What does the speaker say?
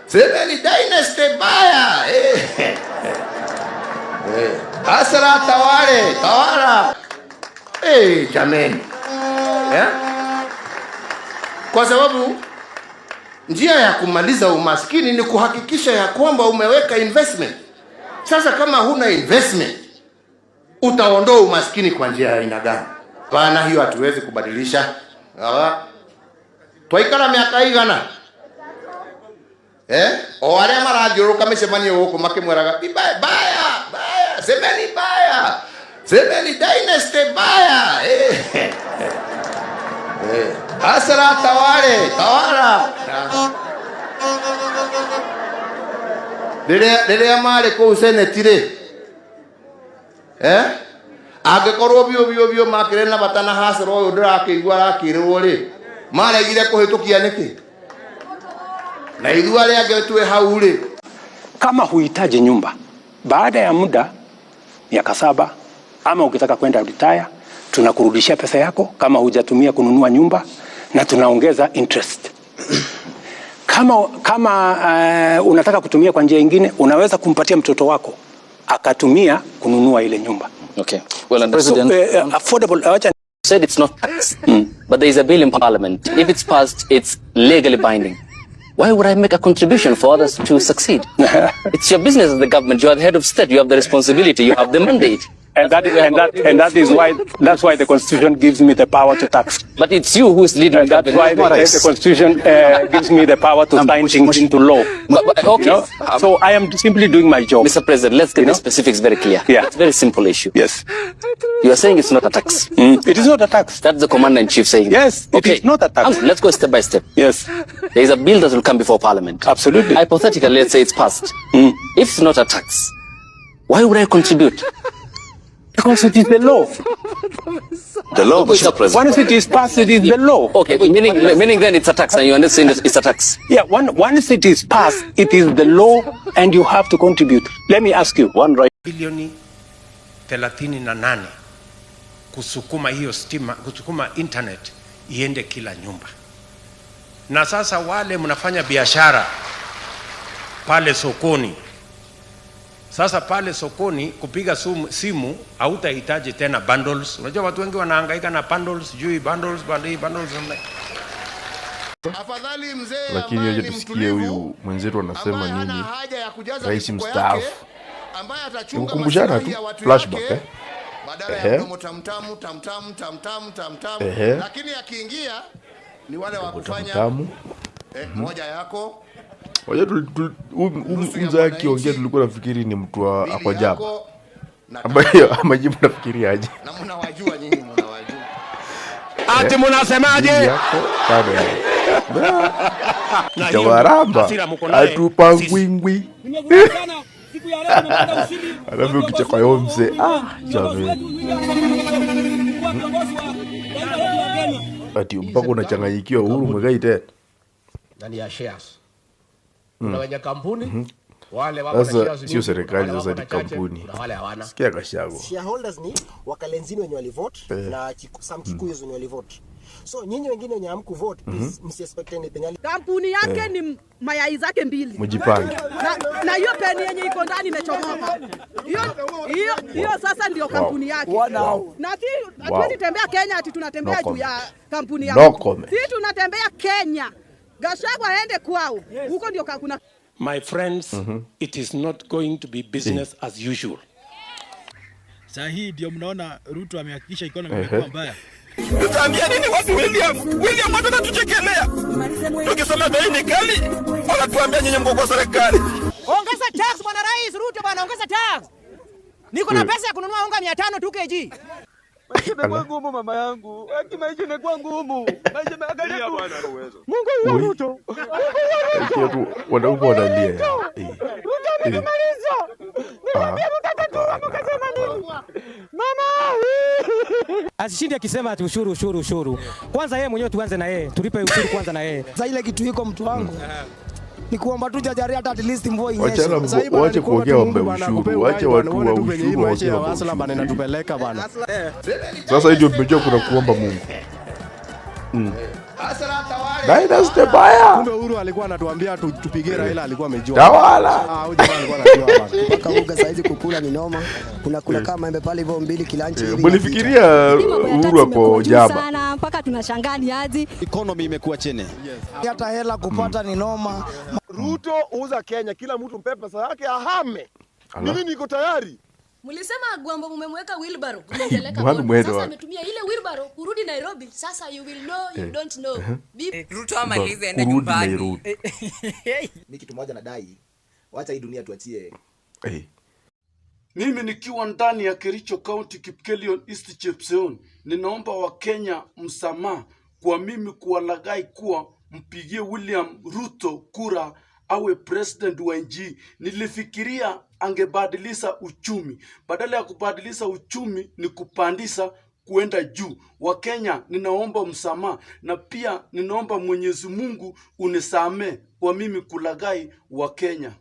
Semeni dynasty baya. Eh. Eh. Hustler tawale, tawala. Eh, jameni. Eh? Kwa sababu njia ya kumaliza umaskini ni kuhakikisha ya kwamba umeweka investment. Sasa kama huna investment, utaondoa umaskini kwa njia ya aina gani? Bana, hiyo hatuwezi kubadilisha. Awa. Twaikara miaka igana eh, o aria marathiũrũrũka mĩcemanio gũkũ makĩmwĩraga baya baya, semeni baya, semeni dynasty baya, eh. Eh. Hustler tawale, tawala. Rĩrĩa marĩ kũu seneti rĩ, eh, angĩkorwo biũ biũ biũ makĩrĩ na bata na hustler ũyũ ndĩrakĩigua arakĩrĩrwo rĩ, maregire kũhĩtũkia nĩkĩ? Na ithuĩ arĩa angĩ twĩ hau rĩ. Kama huhitaji nyumba, baada ya muda miaka 7 ama ukitaka kwenda retire, tunakurudishia pesa yako kama hujatumia kununua nyumba, na tunaongeza interest. Kama unataka kutumia kwa njia nyingine, unaweza kumpatia mtoto wako akatumia kununua ile nyumba. Okay. Well, and President, so, affordable, acha said it's not tax, but there is a bill in parliament. If it's passed, it's legally binding. Why would I make a contribution for others to succeed? It's your business as the government. You are the head of state. You have the responsibility. You have the mandate. And that is why that's why the constitution gives me the power to tax. But it's you who is leading And the that's why government. the constitution gives me the power to sign things into law. But, okay. You know? So I am simply doing my job. Mr. President, let's get You the know? specifics very clear. Yeah. It's a very simple issue. Yes. You are saying it's not a tax. It is not a tax. That's the commander-in-chief saying. Yes, it okay. is not a tax. Let's go step by step. Yes. There is a bill that will come before parliament. Absolutely. Hypothetically, let's say it's passed. If it's not a tax, why would I contribute? Because it is the law. The law, Mr. President. Once it is passed, it is the law. Okay, meaning then it's a tax, and you understand it's a tax. Yeah, once it is passed, it is the law, and you have to contribute. Let me ask you. One right. Bilioni 38 kusukuma hiyo stima, kusukuma internet iende kila nyumba. Na sasa wale mnafanya biashara pale sokoni, sasa pale sokoni kupiga simu hautahitaji tena bundles. Unajua watu wengi wanahangaika na bundles, sijui bundles, bundles, bundles. Afadhali mzee Lakini ambaye aje ni tusikie mtulivu, huyu mwenzetu anasema ambaye hana nini, haja ya kujaza rais mifuko mstaafu. yake, ambaye atachunga Kukumbushana maslahi tu ya watu flashback, yake, eh? badala ya mdomo tamtamu tamtamu tamtamu tamtamu, lakini akiingia ni wale wa kufanya Tamu. Moja yako Wajua nusu ya mzee akiongea mwananchi, tulikuwa nafikiri ni mtu wa mbili ako jaba. yako na Ambaye majibu nafikiri aje. Na mnawajua nyinyi, mnawajua. Ati mnasemaje? Mbili yako, tano yako. Na hiyo Chawaramba hasira mko naye, atupangwingwi. Alafu ukicheka yo mzee, ah, jamani. Ati mpaka unachanganyikiwa Uhuru Muigai tena. Na ni ya shares. Kuna wenye kampuni wale wako na Sasa shares sio mingi, serikali, kuna wale sasa wako ni na chache, kampuni. kuna wale hawana. Sikia Gachagua. Shareholders ni Wakalenjin wenye walivote na some Kikuyus wenye walivote. So nyinyi wengine wenye hamkuvote, please msiexpect anything. Kampuni yake ni mayai zake mbili. Mjipange. Na hiyo peni yenye iko ndani imechomoka. Hiyo sasa ndio kampuni yake. Wow. Na si hatuwezi tembea Kenya ati tunatembea No juu ya comment. kampuni ya No mtu. comment. Si tunatembea Kenya. Gachagua aende kwao. Huko ndio kuna My friends, it is not going to be business as usual. Saa hii ndio mnaona Ruto amehakikisha economy imekuwa mbaya. Tutaambia nini watu William? William watu wanatuchekelea. Tukisema bei ni kali, wanatuambia nyinyi mko kwa serikali. Ongeza tax bwana Rais Ruto bwana, ongeza tax. Niko na pesa ya kununua unga 500 2 kg. Maisha imekuwa ngumu mama yangu. Haki maisha imekuwa ngumu. Maisha imeangalia tu. Mungu huyo Ruto. Ikiwa tu wanaume wanalia ya. Ruto amenimaliza. Nilimwambia Ruto atatua mkasema nini? Mama. Asishinde akisema ati ushuru ushuru ushuru. Kwanza yeye mwenyewe tuanze na yeye, tulipe ushuru kwanza na yeye. Sasa ile kitu iko mtu wangu ni kuomba tu jajari hata at least mvua inyeshe. Wachana Sasa hii bwana wache ni kuomba kuongea tu mambo ya Mungu bwana ushuru, akupe wache uhai watu bwana, uone wa tu venye hii ushuru maisha waongee ya mambo ya hustler bana ushuru. inatupeleka bana. Sasa hiyo mmejua kuna kuomba Mungu. Hustler tawale. Dynasty baya. Kumbe Uhuru alikuwa anatuambia tupigie Raila, alikuwa amejua. Tawala. Ah, huyu jamaa alikuwa anajua bana. Mpaka uga saizi kukula ni noma. Unakula kama maembe pale hivyo mbili kilanchi hivi. Mlifikiria Uhuru ako jaba. Sana mpaka tunashangaa ni aje. Economy imekuwa chini. Hata hela kupata ni noma. Ruto, uza Kenya, kila mtu mpe pesa yake ahame. Ala. Mimi niko tayari. Mlisema Gwambo mumemweka wheelbarrow, mmempeleka Mwami Bondo. mwendo Sasa wapi? ametumia ile wheelbarrow kurudi Nairobi. Sasa you will know you don't know. Ruto amalize ende Kurudi nyumbani. Nairobi. Mi kitu moja nadai, wacha hii dunia tuachie. Mimi nikiwa ndani ya Kericho County, Kipkelion East Chepseon, ninaomba Wakenya msamaha kwa mimi kuwalaghai kuwa mpigie William Ruto kura awe president wa nchi. Nilifikiria angebadilisha uchumi, badala ya kubadilisha uchumi ni kupandisha kuenda juu. Wakenya, ninaomba msamaha na pia ninaomba Mwenyezi Mungu unisamee kwa mimi kulaghai Wakenya.